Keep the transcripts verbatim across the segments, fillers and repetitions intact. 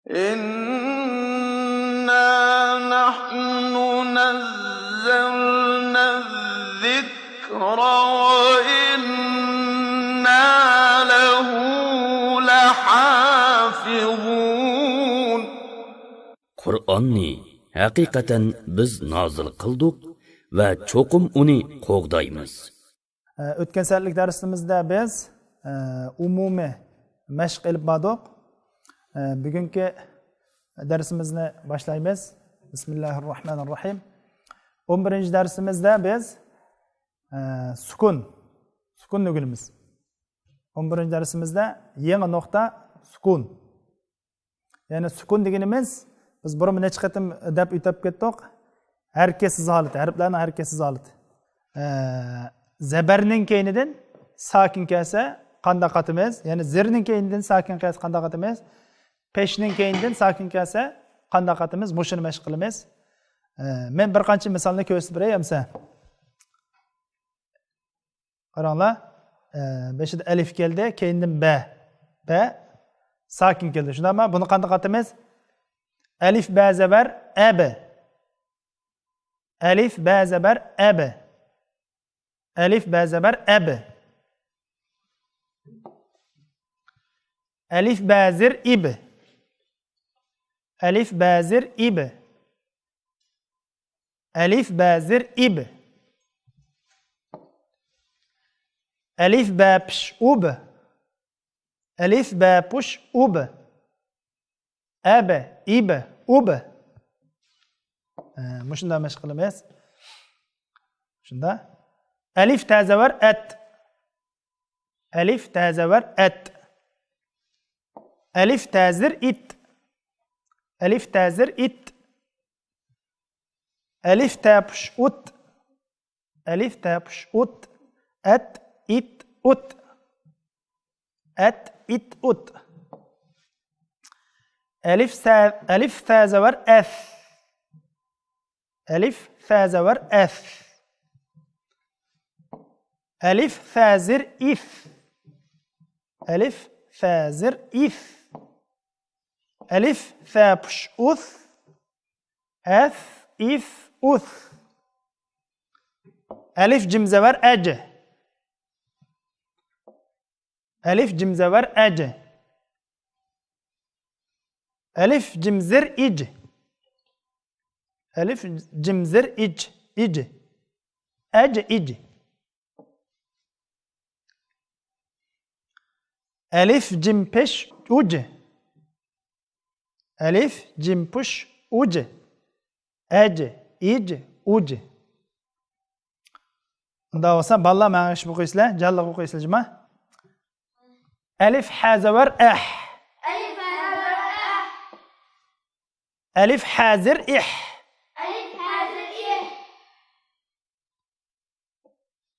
إنا نحن نزلنا الذكر وإنا له لحافظون. قۇرئاننى ھەقىقەتەن بىز نازىل قىلدۇق ۋە چوقۇم ئۇنى قوغدايمىز. ئۆتكەن سەتلىك دەرسىمىزدە بىز ئومۇمىي مەشىق ئېلىپ باردۇق. بۈگۈنكى دەرسىمىزنى باشلايمىز. بىسمىللاھىررەھمانىررەھىم. ئون بىرىنچى دەرسىمىزدە بىز سۈكۈن، سۈكۈننى ئۆگىنىمىز. ئون بىرىنچى دەرسىمىزدە يېڭى نۇقتا سۈكۈن. يەنى سۈكۈن دېگىنىمىز، بىز بۇرۇن نەچچە قېتىم دەپ ئۆتۈپ كەتتۇق. ھەرىكەتسىز ھالىتى، ھەرپلەرنىڭ ھەرىكەتسىز ھالىتى. ئە، زەبەرنىڭ كەينىدىن ساكىن كەلسە قانداق ئاتىمىز؟ يەنى زىرنىڭ كەينىدىن ساكىن كەلسە قانداق ئاتىمىز؟ پېشنىڭ كەينىدىن ساكىن كەلسە قانداق ئاتىمىز؟ مۇشۇنى مەشىق قىلىمىز. ئە، مەن بىر قانچە مىسالنى كۆرسىتىپ بېرەي ئەمسە. قاراڭلار، ئە، بېشىدا ئەلىف كەلدى، كەينىدىن بە. بە ساكىن كەلدى. شۇنداقمۇ؟ بۇنى قانداق ئاتايمىز؟ ئەلىف بە زەبەر ئەب. ئەلىف بە زەبەر ئەب. ئەلىف بە زەبەر ئەب. ئەلىف بە زىر ئىب. ئەلىف بە زىر ئىب. ئەلىف بە زىر ئىب. ئەلىف بە پىش ئۇب. ئەلىف بە پۇش ئۇب. ئەب، ئىب، ئۇب. ئە، مۇشۇنداق مەشىق قىلىمىز. شۇنداق. ئەلىف تە زەۋەر ئەت. ئەلىف تە زەۋەر ئەت. ئەلىف تە زىر ئىت. ئەلىف تە زىر ئىت. ئەلىف تە پۇش ئۇت. ئەلىف تە پۇش ئۇت. ئەت، ئىت، ئۇت. ئەت، ئىت، ئۇت. ئەلىف سە، ئەلىف سە زەۋەر ئەس. ئەلىف سە زەۋەر ئەس. ئەلىف سە زىر ئىس. ئەلىف سە زىر ئىس. ئەلىف سە پۇش ئۇس. ئەس، ئىس، ئۇس. ئەلىف جىم زەۋەر ئەج. ئەلىف جىم زەۋەر ئەج. ئەلىف جىم زىر ئىج. ئەلىف جىم زىر ئىج. ئىج. ئەج، ئىج. ئەلىف جىم پېش ئۇج. ئەلىف جىم پۇش ئۇج. ئەج، ئىج، ئۇج. ئۇنداق بولسا، بالىلار، ماڭا ئىش ئوقۇيسىلەر، جانلىق ئوقۇيسىلەر، جۇما. ئەلىف ھە زەۋەر ئەھ. ئەلىف ھە زەۋەر ئەھ. ئەلىف ھە زىر ئىھ. ئەلىف ھە زىر ئىھ.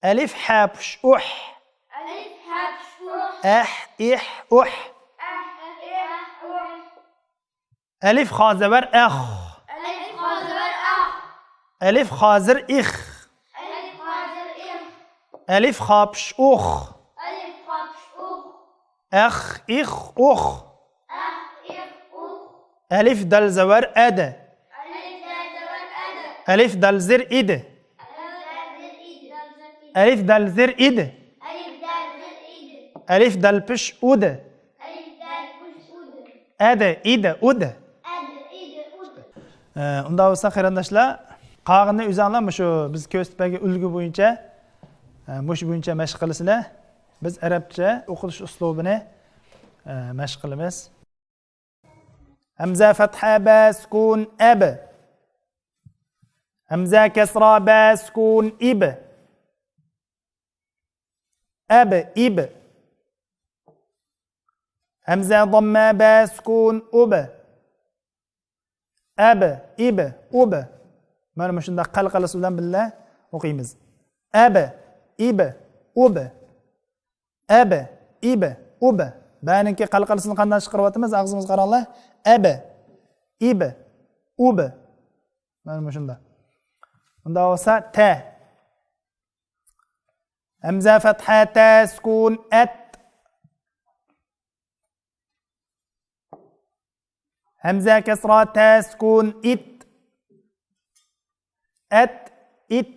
ئەلىف ھە پۇش ئۇھ. ئەلىف ھە پۇش ئۇھ. ئەھ، ئىھ، ئۇھ. ئەھ، ئىھ، ئۇھ. ئەلىف خا زەۋەر ئەخ. ئەلىف خا زەۋەر ئەخ. ئەلىف خا زىر ئىخ. ئەلىف خا زىر ئىخ. ئەلىف خا پۇش ئۇخ. ئەلىف خا پۇش ئۇخ. ئەخ، ئىخ، ئۇخ. ئەخ، ئىخ، ئۇخ. ئەلىف دال زەۋەر ئەد. ئەلىف دال زەۋەر ئەد. ئەلىف دال زىر ئىد. ئەلىف دال زەۋەر ئەد. ئەلىف دال زىر ئىد. ئەلىف دال زەۋەر ئىد. ئەلىف دال پۇش ئۇد. ئەلىف دال پۇش ئۇد. ئەد، ئىد، ئۇد. ئەد، ئىد، ئۇد. ئە، ئۇنداق بولسا، قېرىنداشلار، قالغىنىنى ئۆزۈڭلار مۇشۇ بىز كۆرسىتىپ بەرگەن ئۈلگە بويىچە، ئە، مۇشۇ بويىچە مەشىق قىلىسىلەر. بىز ئەرەبچە ئوقۇلۇش ئۇسلۇبىنى، ئە، مەشىق قىلىمىز. ھەمزە فەتھە بە سۈكۈن ئەب. ھەمزە كەسرا بە سۈكۈن ئىب. ئەب، ئىب. ھەمزە ضەممە بە سۈكۈن ئۇب. ئەب، ئىب، ئۇب. مانا مۇشۇنداق قەلقەلىسى بىلەن بىللە ئوقۇيمىز. ئەب، ئىب، ئۇب. ئەب، ئىب، ئۇب. بەنىڭكى قەلقەلىسىنى قانداق چىقىرىۋاتىمىز؟ ئاغزىمىزغا قاراڭلار. ئەب، ئىب، ئۇب. مانا مۇشۇنداق. ئۇنداق بولسا، تە. ھەمزە فەتھە تە سۈكۈن ئەت. ھەمزە كەسرا تە سۈكۈن ئىت. ئەت، ئىت.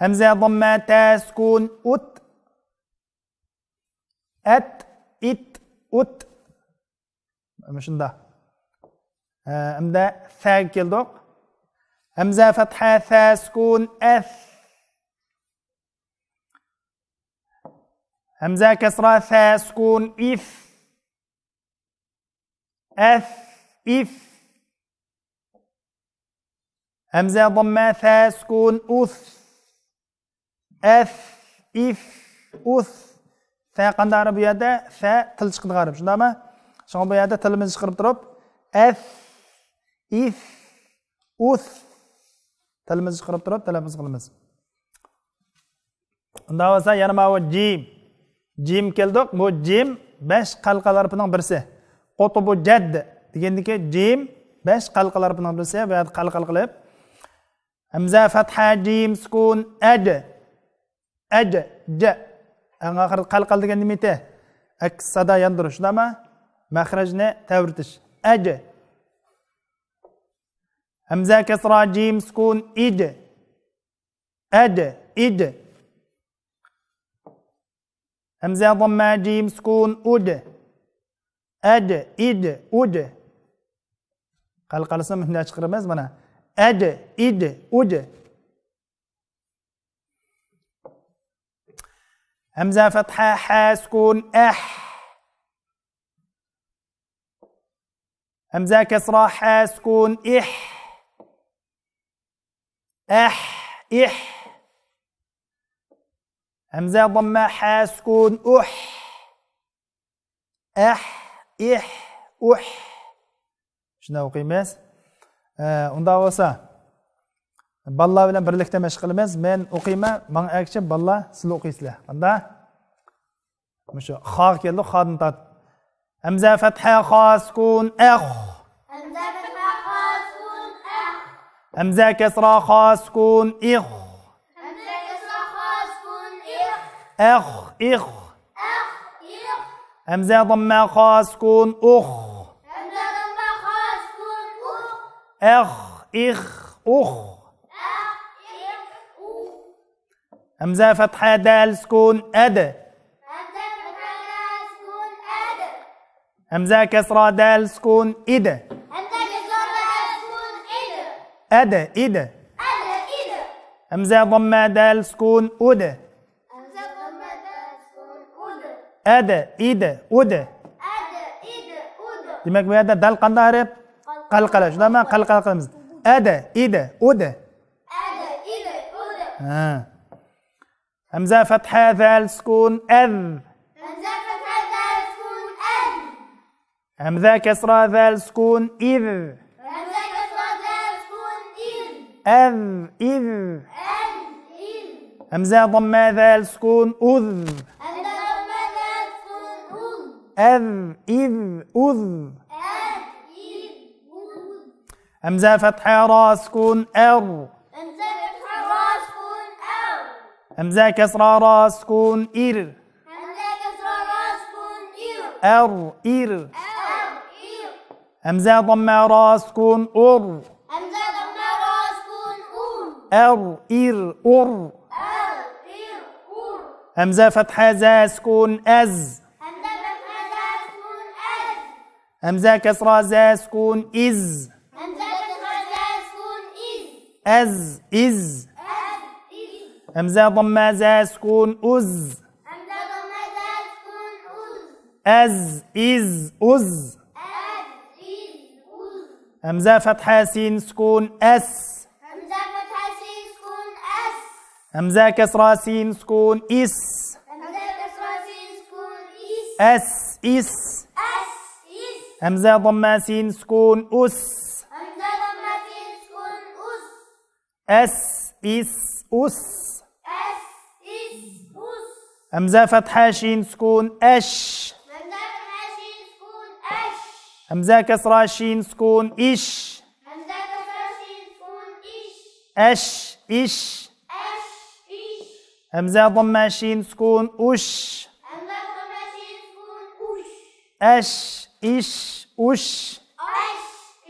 ھەمزە ضمە تە سۈكۈن ئۇت. ئەت، ئىت، ئۇت. مۇشۇنداق. ھە، ئەمدى سەگە كەلدۇق. ھەمزە فەتھە سە سۈكۈن ئەس. ھەمزە كەسرا سە سۈكۈن ئىس. ئەس، ئىس. ھەمزە ضمە سە سۈكۈن ئۇس. ئەس، ئىس، ئۇس. سە قانداق ھەرپ بۇ يەردە؟ سە تىل چىقىدىغان ھەرپ، شۇنداقمۇ؟ شۇڭا بۇ يەردە تىلىمىزنى چىقىرىپ تۇرۇپ، ئەس، ئىس، ئۇس. تىلىمىزنى چىقىرىپ تۇرۇپ تەلەپپۇز قىلىمىز. ئۇنداق بولسا يەنە ماۋۇ جىم. جىم كەلدۇق. بۇ جىم بەش قەلقەلە ھەرپىنىڭ بىرسى. قۇتۇبۇ جەد دېگەندىكى جىم بەش قەلقەلە ھەرپىنىڭ بىرسى. بۇ يەردە قەلقەلە قىلىپ. ھەمزە فەتھە جىم سۈكۈن ئەج. ئەج، جە. ئەڭ ئاخىرىدا قەلقەلە دېگەن نېمە ئىدى؟ ئەكس سادا ياندۇرۇش، شۇنداقمۇ؟ مەخرەجنى تەۋرىتىش. ئەج. ھەمزە كەسرا جىم سۈكۈن ئىج. ئەج، ئىج. ھەمزە ضمە جىم سۈكۈن ئۇج. ئەج، ئىج، ئۇج. قەلقەلىسىنى مۇنداق چىقىرىمىز، مانا. ئەج، ئىج، ئۇج. ھەمزە فەتھە ھە سۈكۈن ئەھ. ھەمزە كەسرا ھە سۈكۈن ئىھ. ئەھ، ئىھ. ھەمزە ضمە ھە سۈكۈن ئۇھ. ئەھ، ئىھ، ئۇھ. شۇنداق ئوقۇيمىز. ئە، ئۇنداق بولسا، بالىلار بىلەن بىرلىكتە مەشىق قىلىمىز. مەن ئوقۇيمەن، ماڭا ئەگىشىپ بالىلار سىلەر ئوقۇيسىلەر. قانداق؟ مۇشۇ خاغا كەلدۇق، خادىن تارتىپ. ھەمزە فەتھە خا سۈكۈن ئەخ. ھەمزە فەتھە خا سۈكۈن ئەخ. ھەمزە كەسرا خا سۈكۈن ئىخ. ھەمزە كەسرا خا سۈكۈن ئىخ. ئەخ، ئىخ. ئەخ، ئىخ. ھەمزە ضمە خا سۈكۈن ئۇخ. ھەمزە ضمە خا سۈكۈن ئۇخ. ئەخ، ئىخ، ئۇخ. ئەخ، ئىخ، ئۇخ. ھەمزە فەتھە دەل سۈكۈن ئەد. ھەمزە فەتھە دەل سۈكۈن ئەد. ھەمزە كەسرا دەل سۈكۈن ئىد. ھەمزە كەسرا دەل سۈكۈن ئىد. ئەد، ئىد. ئەد، ئىد. ھەمزە ضمە دەل سۈكۈن ئۇد. ھەمزە ضمە دەل سۈكۈن ئۇد. ئەد، ئىد، ئۇد. ئەد، ئىد، ئۇد. دېمەك، بۇ يەردە دەل قانداق ھەرپ؟ قەلقەلە. شۇنداقمۇ؟ قەلقەلە قىلىمىز. ئەد، ئىد، ئۇد. ئەد، ئىد، ئۇد. ھە. ھەمزە فەتھە زەل سۈكۈن ئەز. ھەمزە فەتھە زەل سۈكۈن ئەز. ھەمزە كەسرا زەل سۈكۈن ئىز. ھەمزە كەسرا زەل سۈكۈن ئىز. ئەز، ئىز. ئەز، ئىز. ھەمزە ضمە زەل سۈكۈن ئۇز. ھەمزە ضمە زەل سۈكۈن ئۇز. ئەز، ئىز، ئۇز. ئەز، ئىز، ئۇز. ھەمزە فەتھە را سۈكۈن ئەر. ھەمزە فەتھە را سۈكۈن ئەر. ھەمزە كەسرا را سۈكۈن ئىر. ھەمزە كەسرا را سۈكۈن ئىر. ئەر، ئىر. ئەر، ئىر. ھەمزە ضمە را سۈكۈن ئۇر. ھەمزە ضمە را سۈكۈن ئۇر. ئەر، ئىر، ئۇر. ئەر، ئىر، ئۇر. ھەمزە فەتھە زە سۈكۈن ئەز. ھەمزە فەتھە زە سۈكۈن ئەز. ھەمزە كەسرا زە سۈكۈن ئىز. ھەمزە كەسرا زە سۈكۈن ئىز. ئەز، ئىز. ئەز، ئىز. ھەمزە ضمە زە سۈكۈن ئۇز. ھەمزە ضمە زە سۈكۈن ئۇز. ئەز، ئىز، ئۇز. ئەز، ئىز، ئۇز. ھەمزە فەتھە سىن سۈكۈن ئەس. ھەمزە فەتھە سىن سۈكۈن ئەس. ھەمزە كەسرا سىن سۈكۈن ئىس. ھەمزە كەسرا سىن سۈكۈن ئىس. ئەس، ئىس. ئەس، ئىس. ھەمزە ضمە سىن سۈكۈن ئۇس. ھەمزە ضمە سىن سۈكۈن ئۇس. ئەس، ئىس، ئۇس. ئەس، ئىس، ئۇس. ھەمزە فەتھە شىن سۈكۈن ئەش. ھەمزە فەتھە شىن سۈكۈن ئەش. ھەمزە كەسرا شىن سۈكۈن ئىش. ھەمزە كەسرا شىن سۈكۈن ئىش. ئەش، ئىش. ئەش، ئىش. ھەمزە ضمە شىن سۈكۈن ئۇش. ھەمزە ضمە شىن سۈكۈن ئۇش. ئەش، ئىش، ئۇش. ئاش،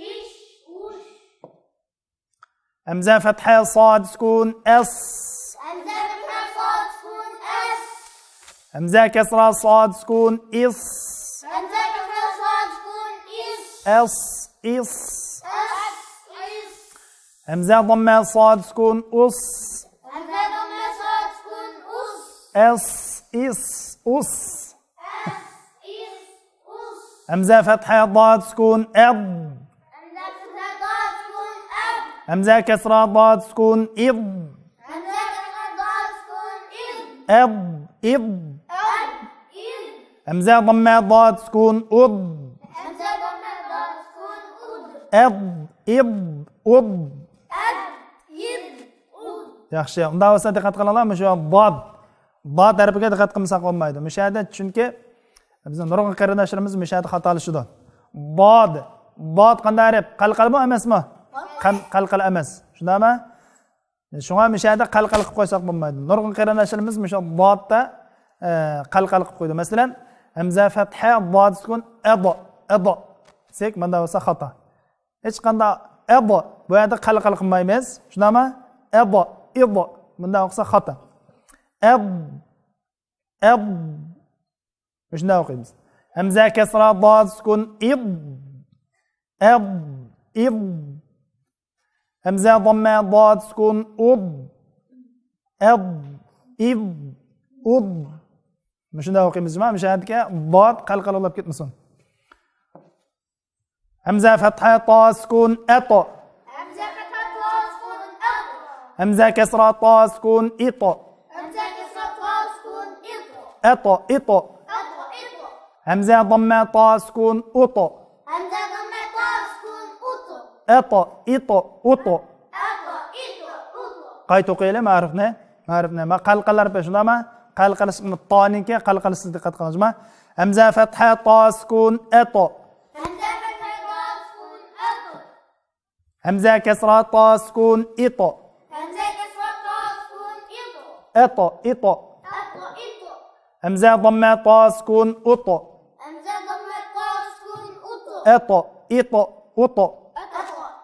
ئىش، ئۇش. ھەمزە فەتھە، ساد سۈكۈن، ئەس. ھەمزە فەتھە، ساد سۈكۈن، ئەس. ھەمزە كەسرە، ساد سۈكۈن، ئىس. ھەمزە كەسرە، ساد سۈكۈن، ئىس. ئەس، ئىس. ئەس، ئىس. ھەمزە ضمە، ساد سۈكۈن، ئۇس. ھەمزە ضمە، ساد سۈكۈن، ئۇس. ئەس، ئىس، ئۇس. ئەس، ئىس، ئۇس. ھەمزە فەتھە، داد سۈكۈن، ئەد. ھەمزە فەتھە، داد سۈكۈن، ئەد. ھەمزە كەسرە، داد سۈكۈن، ئىد. ھەمزە كەسرە، داد سۈكۈن، ئىد. ئەد، ئىد. ئەد، ئىد. ھەمزە ضمە، داد سۈكۈن، ئۇد. ھەمزە ضمە، داد سۈكۈن، ئۇد. ئەد، ئىد، ئۇد. ئەد، ئىد، ئۇد. ياخشى، ئۇنداق بولسا دىققەت قىلىڭلار، مۇشۇ داد. داد ھەرپىگە دىققەت قىلمىساق بولمايدۇ. مۇشۇ يەردە چۈنكى بىزنىڭ نۇرغۇن قېرىنداشلىرىمىز مۇشۇ يەردە خاتالىشىدۇ. داد. داد قانداق ھەرپ؟ قەلقەلىمۇ ئەمەسمۇ؟ قەم-، قەلقەلە ئەمەس. شۇنداقمۇ؟ شۇڭا مۇشۇ يەردە قەلقەلە قىلىپ قويساق بولمايدۇ. نۇرغۇن قېرىنداشلىرىمىز مۇشۇ دادتا، ئە، قەلقەلە قىلىپ قويىدۇ. مەسىلەن، ھەمزە فەتھە، داد سۈكۈن، ئەدا، ئەدا دېسەك، مۇندا بولسا خاتا. ھېچقانداق ئەدا، بۇ يەردە قەلقەلە قىلمايمىز. شۇنداقمۇ؟ ئەدا، ئىدا. مۇندا ئوقۇسا خاتا. ئەد، ئەد. مۇشۇنداق ئوقۇيمىز. ھەمزە كەسرە، داد سۈكۈن، ئىد. ئەد، ئىد. ھەمزە ضمە، داد سۈكۈن، ئۇد. ئەد، ئىد، ئۇد. مۇشۇنداق ئوقۇيمىز، جۇما. مۇشۇ يەردىكى داد قەلقەلە بولۇپ كەتمىسۇن. ھەمزە فەتھە، تا سۈكۈن، ئەت. ھەمزە فەتھە، تا سۈكۈن، ئەت. ھەمزە كەسرە، تا سۈكۈن، ئىت. ھەمزە كەسرە، تا سۈكۈن، ئىت. ئەت، ئىت. ئەت، ئىت. ھەمزە ضمە، تا سۈكۈن، ئۇت. ھەمزە ضمە، تا سۈكۈن، ئۇت. ئەت، ئىت، ئۇت. ئەت، ئىت، ئۇت. قايتا ئوقۇيلى مائارىفنى. مائارىپنى. ما قەلقەلە ھەرپى شۇنداقمۇ؟ قەلقەلىسى، تانىڭكى قەلقەلىسىگە دىققەت قىلىڭىزما. ھەمزە فەتھە، تا سۈكۈن، ئەت. ھەمزە فەتھە، تا سۈكۈن، ئەت. ھەمزە كەسرە، تا سۈكۈن، ئىت. ھەمزە كەسرە، تا سۈكۈن، ئىت. ئەت، ئىت. ئەت، ئىت. ھەمزە ضمە، تا سۈكۈن، ئۇت. ھەمزە ضمە، تا سۈكۈن، ئۇت. ئەت، ئىت، ئۇت. ئەت،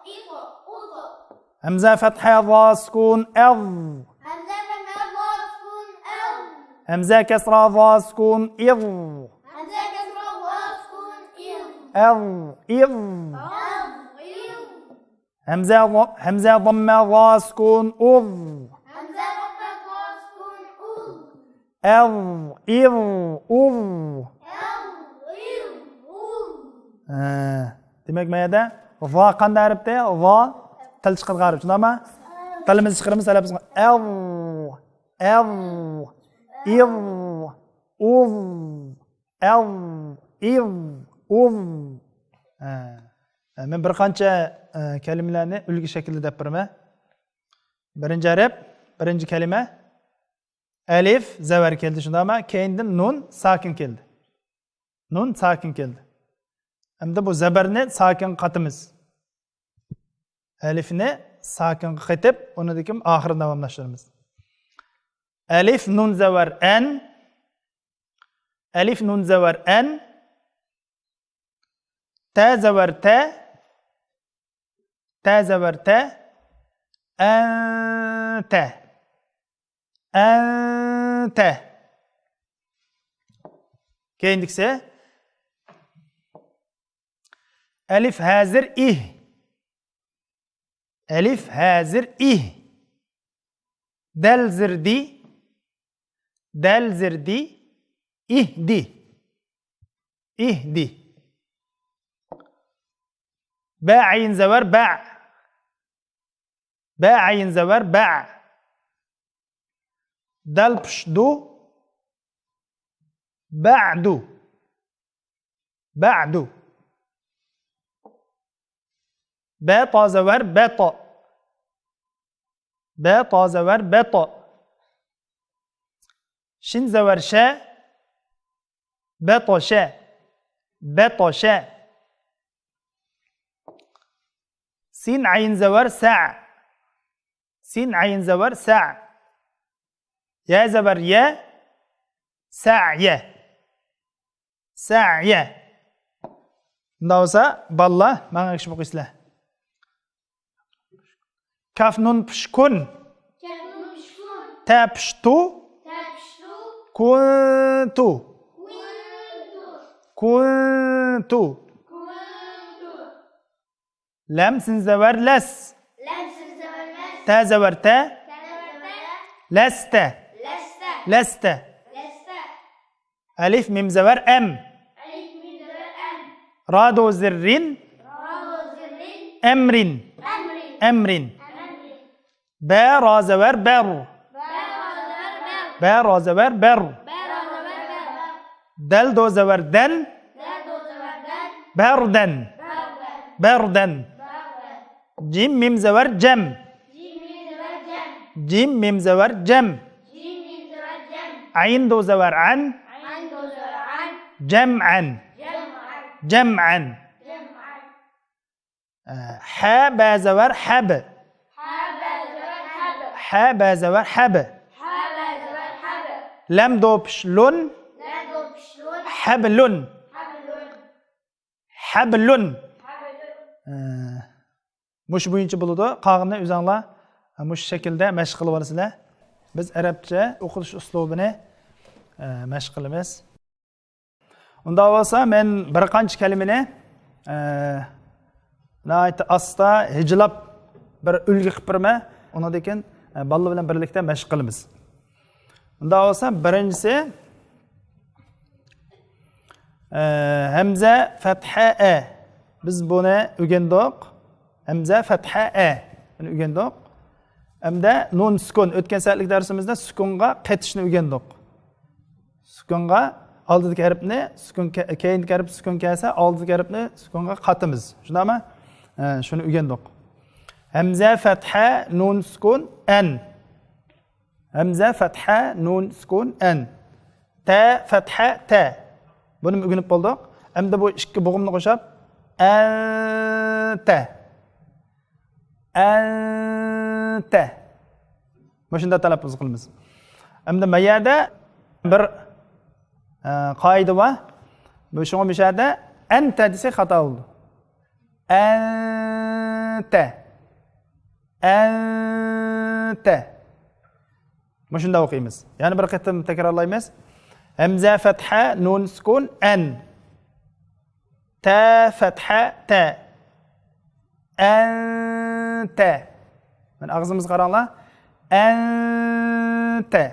ئىت، ئۇت. ھەمزە فەتھە، ۋا سۈكۈن، ئەۋ. ھەمزە فەتھە، ۋا سۈكۈن، ئەۋ. ھەمزە كەسرە، ۋا سۈكۈن، ئىغ. ھەمزە كەسرە، ۋا سۈكۈن، ئىغ. ئەغ، ئىغ. ئەغ، ئىغ. ھەمزە، ھەمزە ضمە، ۋا سۈكۈن، ئۇغ. ھەمزە ضمە، ۋا سۈكۈن، ئۇغ. ئەغ، ئىغ، ئۇغ. ئەغ، ئىغ، ئۇغ. ھە. دېمەك، ما يەردە ۋا قانداق ھەرپتى؟ ۋا تىل چىقىدىغان ھەرپ، شۇنداقمۇ؟ تىلىمىزنى چىقىرىمىز، تەلەپپۇز قىلىمىز. ئەۋ، ئەۋ، ئىغ، ئۇغ، ئەۋ، ئىغ، ئۇغ. ھە. مەن بىر قانچە، ئە، كەلىمىلەرنى ئۈلگە شەكلىدە دەپ بېرىمەن. بىرىنچى ھەرپ، بىرىنچى كەلىمە. ئەلىف زەۋەر كەلدى، شۇنداقمۇ؟ كەينىدىن نۇن ساكىن كەلدى. نۇن ساكىن كەلدى. ئەمدى بۇ زەبەرنى ساكىنغا قاتىمىز. ئەلىفنى ساكىنغا قېتىپ، ئۇنىڭدىن كېيىن ئاخىرىنى داۋاملاشتۇرىمىز. ئەلىف نۇن زەۋەر، ئەن. ئەلىف نۇن زەۋەر، ئەن. تە زەۋەر، تە. تە زەۋەر، تە. ئەنتە. ئەنتە. كېيىنكىسى. ئەلىف ھازىر، ئىھ. ئەلىف ھازىر، ئىھ. دەل زىردى. دەل زىردى. ئىھدى. ئىھدى. بە ئەين زەۋەر، بە. بە ئەين زەۋەر، بە. دال پۇش، دۇ. بەدۇ. بەدۇ. بە تا زەۋەر، بەتا. بە تا زەۋەر، بەتا. شىن زەۋەر، شە. بەتاشە. بەتاشە. سىن ئەين زەۋەر، سە. سىن ئەين زەۋەر، سە. يە زەۋەر، يە. سەيە. سەيە. ئۇنداق بولسا، بالىلار، ماڭا ئەگىشىپ ئوقۇيسىلەر. كاف نۇن پۇش كۇن. كاف نۇن پۇش كۇن. تە پۇش تۇ. تە پۇش تۇ. كۇنتۇ. كۇنتۇ. كۇنتۇ. كۇنتۇ. لام سىن زەۋەر لەس. لام سىن زەۋەر لەس. تە زەۋەر تە. تە زەۋەر تە. لەستە. لەستە. لەستە. لەستە. ئەلىف مىم زەۋەر ئەم. ئەلىف مىم زەۋەر ئەم. را دو زىررىن. را دو زىررىن. ئەمرىن. ئەمرىن. ئەمرىن. ئەمرىن. بە را زەۋەر بەر. بە را زەۋەر بەر. بە را زەۋەر بەر. بە را زەۋەر بەر. دەل دو زەۋەر دەن. دەل دو زەۋەر دەن. بەردەن. بەردەن. بەردەن. بەردەن. جىم مىم زەۋەر جەم. جىم مىم زەۋەر جەم. جىم مىم زەۋەر جەم. جىم مىم زەۋەر جەم. ئەين دو زەۋەر ئەن. ئەين دو زەۋەر ئەن. جەمئەن. جەمئەن. جەمئەن. جەمئەن. ئە، ھە بە زەۋەر ھەب. ھە بە زەۋەر ھەب. ھە بە زەۋەر ھەب. ھە بە زەۋەر ھەب. لەم دو پىش لۇن. لەم دو پىش لۇن. ھەبلۇن. ھەبلۇن. ھەبلۇن. ھەبلۇن. ئە، مۇشۇ بويىچە بولىدۇ. قالغىنىنى ئۆزۈڭلار مۇشۇ شەكىلدە مەشىق قىلىۋالىسىلەر. بىز ئەرەبچە ئوقۇلۇش ئۇسلۇبىنى، ئە، مەشىق قىلىمىز. ئۇنداق بولسا، مەن بىر قانچە كەلىمىنى، ئە، ناھايىتى ئاستا، ھىجىلاپ بىر ئۈلگە قىلىپ بېرىمەن. ئۇنىڭدىن كېيىن، ئە، بالىلار بىلەن بىرلىكتە مەشىق قىلىمىز. ئۇنداق بولسا، بىرىنچىسى، ئە، ھەمزە، فەتھە، ئە. بىز بۇنى ئۆگەندۇق. ھەمزە، فەتھە، ئە. بۇنى ئۆگەندۇق. ھەمدە نۇن سۈكۈن. ئۆتكەن سائەتلىك دەرسىمىزدە سۈكۈنغا قېتىشنى ئۆگەندۇق. سۈكۈنغا ئالدىدىكى ھەرپنى، سۈكۈن كە-، كەينىدىكى ھەرپ سۈكۈن كەلسە، ئالدىدىكى ھەرپنى سۈكۈنغا قاتىمىز. شۇنداقمۇ؟ ئە، شۇنى ئۆگەندۇق. ھەمزە، فەتھە، نۇن سۈكۈن، ئەن. ھەمزە، فەتھە، نۇن سۈكۈن، ئەن. تە، فەتھە، تە. بۇنىمۇ ئۆگىنىپ بولدۇق. ئەمدى بۇ ئىككى بوغۇمنى قوشۇپ، ئەنتە. ئەنتە. مۇشۇنداق تەلەپپۇز قىلىمىز. ئەمدى ما يەردە بىر، ئە، قائىدە بار. بۇ شۇڭا مۇشۇ يەردە ئەنتە دېسەك خاتا بولىدۇ. ئەنتە. ئەنتە. مۇشۇنداق ئوقۇيمىز. يەنە بىر قېتىم تەكرارلايمىز. ھەمزە، فەتھە، نۇن سۈكۈن، ئەن. تە، فەتھە، تە. ئەنتە. مانا ئاغزىمىزغا قاراڭلار. ئەنتە.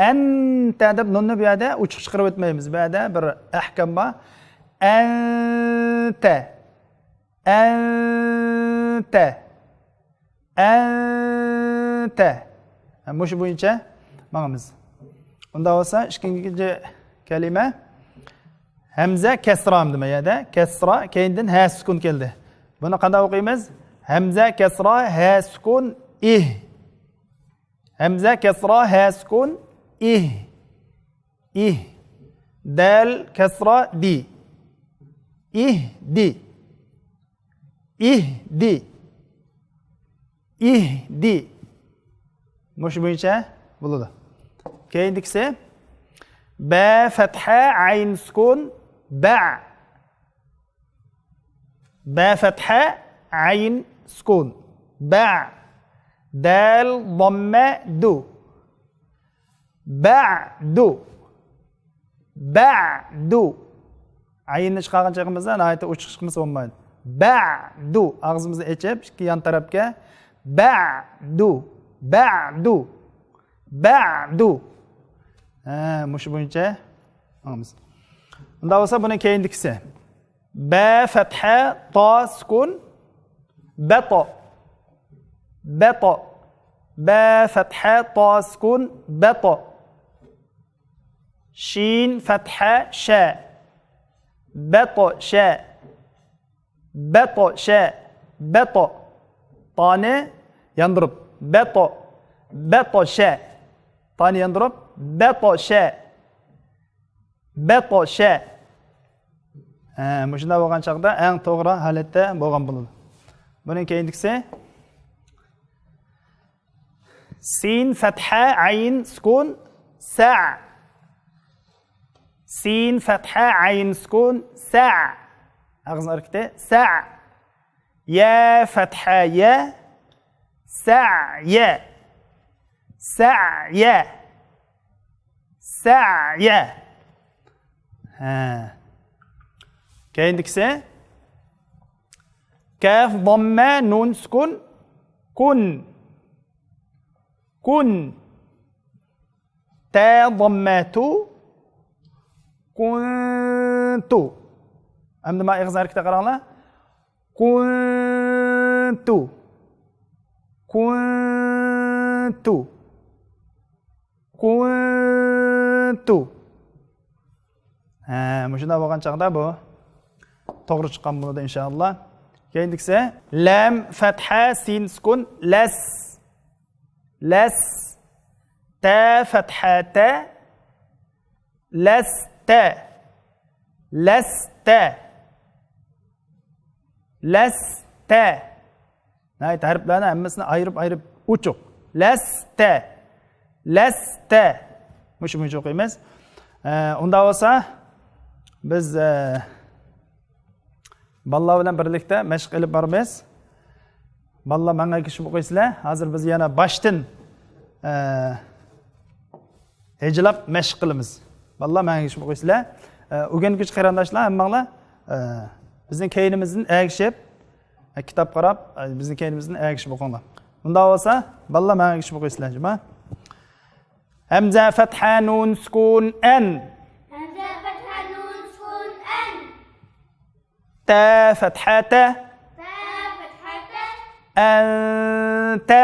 ئەنتە دەپ نۇننى بۇ يەردە ئوچۇق چىقىرىپ ئۆتمەيمىز. بۇ يەردە بىر ئەھكام بار. ئەنتە. ئەنتە. ئەنتە. مۇشۇ بويىچە ماڭىمىز. ئۇنداق بولسا، ئىككىنچى كەلىمە. ھەمزە كەسرا ئەمدى ما يەردە. كەسرا، كەينىدىن ھە سۈكۈن كەلدى. بۇنى قانداق ئوقۇيمىز؟ ھەمزە كەسرا، ھە سۈكۈن، ئىھ. ھەمزە كەسرا، ھە سۈكۈن، ئىھ. ئىھ. دەل كەسرا، دى. ئىھ، دى. ئىھ، دى. ئىھ، دى. مۇشۇ بويىچە بولىدۇ. كەينىدىكىسى. بە فەتھە، ئەين سۈكۈن، بە. بە فەتھە، ئەين سۈكۈن. بە. دەل ضەممە، دۇ. بەئدۇ. بەئدۇ. ئەيننى چىقارغان چېغىمىزدا ناھايىتى ئوچۇق چىقمىسا بولمايدۇ. بەئدۇ. ئاغزىمىزنى ئېچىپ، ئىككى يان تەرەپكە. بەئدۇ. بەئدۇ. بەئدۇ. ھە، مۇشۇ بويىچە ماڭىمىز. ئۇنداق بولسا، بۇنىڭ كەينىدىكىسى. بە فەتھە، تا سۈكۈن، بەتو. بەتو. بە فەتھە، تا سۈكۈن، بەتو. شىن فەتھە، شە. بەتو شە. بەتو شە. بەتو. تانى ياندۇرۇپ. بەتو. بەتو شە. تانى ياندۇرۇپ. بەتو شە. بەتو شە. ھە، مۇشۇنداق بولغان چاغدا ئەڭ توغرا ھالەتتە بولغان بولىدۇ. بۇنىڭ كەينىدىكىسى. سىن فەتھە، ئەين سۈكۈن، سە. سىن فەتھە، ئەين سۈكۈن، سە. ئاغزىنىڭ ھەرىكىتى. سەع. يە، فەتھە، يە. سەع، يە. سەع، يە. سەع، يە. ھە. كەينىدىكىسى. كاف، ضمة، نون، سكون. كن. كن. تا، ضمة، تو. كنت. ئەمدى مانا ئېغىز ھەرىكىتىگە قاراڭلار. كنت. كنت. كنت. ھە، مۇشۇنداق بولغان چاغدا بۇ توغرا چىققان بولىدۇ، ئىنشائاللا. كەينىدىكىسى. لام، فەتھە، سىن، سۇكۇن. لەس. لەس. تە، فەتھە، تە. لەستە. لەستە. لەستە. ناھايىتى ھەرپلەرنى ھەممىسىنى ئايرىپ-ئايرىپ ئوچۇق. لەستە. لەستە. مۇشۇ بويىچە ئوقۇيمىز. ئە، ئۇنداق بولسا، بىز، ئە، بالىلار بىلەن بىرلىكتە مەشىق ئېلىپ بارىمىز. بالىلار ماڭا ئەگىشىپ ئوقۇيسىلەر. ھازىر بىز يەنە باشتىن، ئە، ھىجىلاپ مەشىق قىلىمىز. بالىلار ماڭا ئەگىشىپ ئوقۇيسىلەر. ئە، ئۆگەنگۈچى قېرىنداشلار، ھەممەڭلار، ئە، بىزنىڭ كەينىمىزدىن ئەگىشىپ، ئە، كىتاب قاراپ، ئە، بىزنىڭ كەينىمىزدىن ئەگىشىپ ئوقۇڭلار. ئۇنداق بولسا، بالىلار ماڭا ئەگىشىپ ئوقۇيسىلەر، جۇما. ھەمزە، فەتھە، نۇن، سۇكۇن، ئەن. ھەمزە، فەتھە، نۇن، سۇكۇن، ئەن. تە، فەتھە، تە. تە، فەتھە، تە. ئەنتە.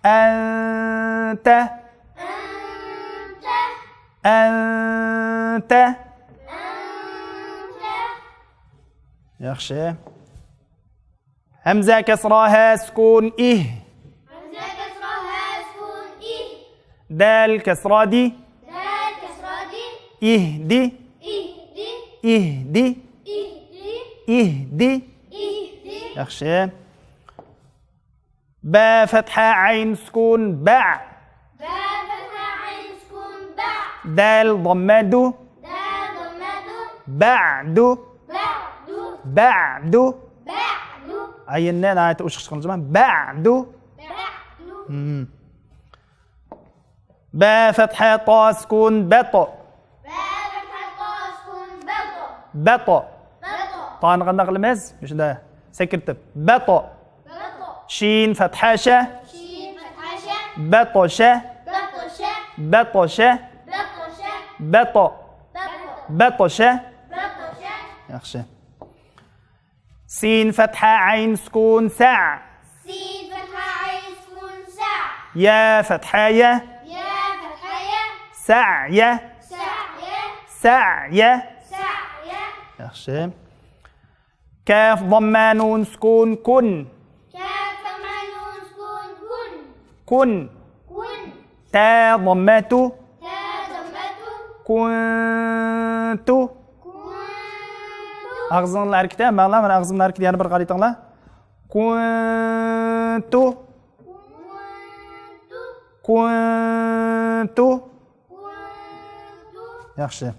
ئەنتە. ئەنتە. ئەنتە. ئەنتە. ئەنتە. ياخشى. ھەمزە، كەسرا، ھە، سۇكۇن، ئىھ. ھەمزە، كەسرا، ھە، سۇكۇن، ئىھ. دال، كەسرا، دى. دال، كەسرا، دى. ئىھدى. ئىھدى. ئىھدى. ئىھدى. ئىھدى. ئىھدى. ياخشى. بە، فەتھە، ئەين، سۇكۇن، بەع. بە، فەتھە، ئەين، سۇكۇن، بەع. دال، ضەممە، دۇ. دال، ضەممە، دۇ. بەعدۇ. بەعدۇ. بەعدۇ. بەعدۇ. ئەيننى ناھايىتى ئوچۇق چىقىرىمىز. بەعدۇ. بەعدۇ. مم. بە، فەتھە، تا، سۇكۇن، بەتو. بە، فەتھە، تا، سۇكۇن، بەتو. بەتو. بەتو. تانى قانداق قىلىمىز؟ مۇشۇنداق سەكرىتىپ. بەتو. بەتو. شىن، فەتھە، شە. شىن، فەتھە، شە. بەتو، شە. بەتو، شە. بەتو، شە. بەتو، شە. بەتو. بەتو. بەتو، شە. بەتو، شە. ياخشى. سىن، فەتھە، ئەين، سۇكۇن، سەع. سىن، فەتھە، ئەين، سۇكۇن، سەع. يە، فەتھە، يە. يە، فەتھە، يە. سەعيە. سەعيە. سەعيە. سەعيە. ياخشى. كاف، ضەممە، نۇن، سۇكۇن، كۇن. كاف، ضەممە، نۇن، سۇكۇن، كۇن. كۇن. كۇن. تە، ضەممە، تۇ. تە، ضەممە، تۇ. كۇنتۇ. كۇنتۇ. ئاغزىڭلار ھەرىكىتى، ماڭلا، مانا ئاغزىمنىڭ ھەرىكىتى يەنە بىر قارىتىڭلار. كۇنتۇ. كۇنتۇ. كۇنتۇ. كۇنتۇ. ياخشى.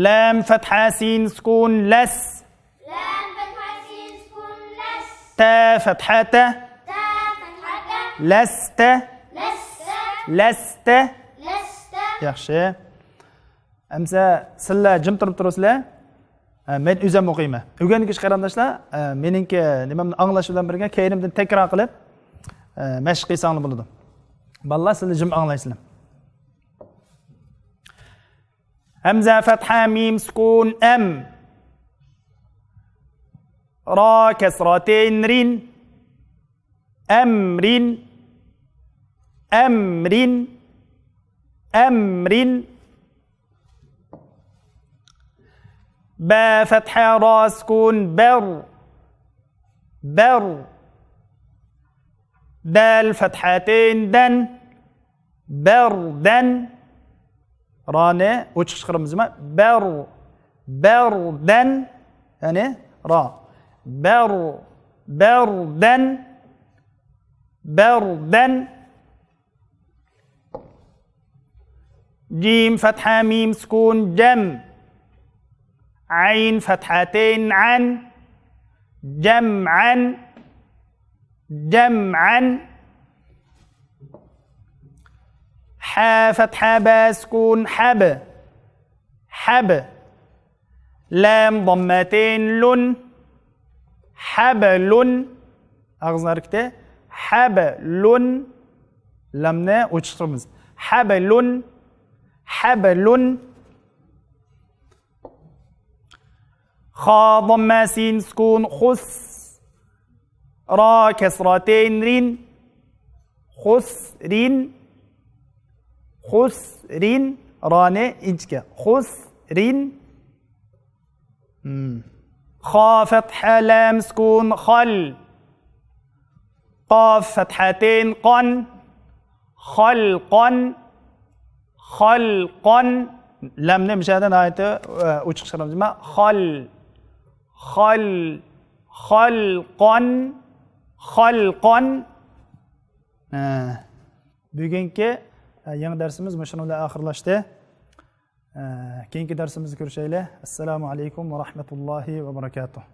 لام، فەتھە، سىن، سۇكۇن، لەس. لام، فەتھە، سىن، سۇكۇن، لەس. تە، فەتھە، تە. تە، فەتھە، تە. لەستە. لەستە. لەستە. لەستە. ياخشى. ئەمسە سىلەر جىم تۇرۇپ تۇرىسىلەر. ئە، مەن ئۆزۈم ئوقۇيمەن. ئۆگەنگۈچى قېرىنداشلار، ئە، مېنىڭكى نېمەمنى ئاڭلاش بىلەن بىرگە كەينىمدىن تەكرار قىلىپ، ئە، مەشىق قىلساڭلار بولىدۇ. بالىلار، سىلەر جىم ئاڭلايسىلەر. ھەمزە، فەتھە، مىم، سۇكۇن، ئەم. را، كەسرا، تېن، رىن. ئەمرىن. ئەمرىن. ئەمرىن. بە، فەتھە، را، سۇكۇن، بەر. بەر. دال، فەتھە، تېن، دەن. بەردەن. رانى ئوچۇق چىقىرىمىز، جۇما. بەر. بەردەن. يەنى را. بەر. بەردەن. بەردەن. جىم فتحة مىم سۈكۈن جەم. ئەين فتحتين عن. جەمئەن. جەمئەن. ھە فتحة با سۈكۈن ھەب. ھەب. لام ضمتين لن. ھەبلۇن. ئاغزىنى ھەرىكىتى. ھەبلۇن. لامنى ئوچۇق چىقىرىمىز. ھەبلۇن. ھەبلۇن. خا ضمة سين سكون خس. را كسرتين رين. خسرين. خسرين. رانى ئىنچىكە. خسرين. مم. خا فتحة لام سكون خل. قاف فتحتين قن. خلقا. خلقا. لامنى مۇشۇ يەردە ناھايىتى، ئە، ئوچۇق چىقىرىمىز. خل. خل. خلقا. خلقا. ئە، بۈگۈنكى، ئە، يېڭى دەرسىمىز مۇشۇنىڭ بىلەن ئاخىرلاشتى. ئە، كېيىنكى دەرسىمىزدە كۆرۈشەيلى. ئەسسالامۇ ئەلەيكۇم ۋە رەھمەتۇللاھى ۋە بەرەكاتۇھ.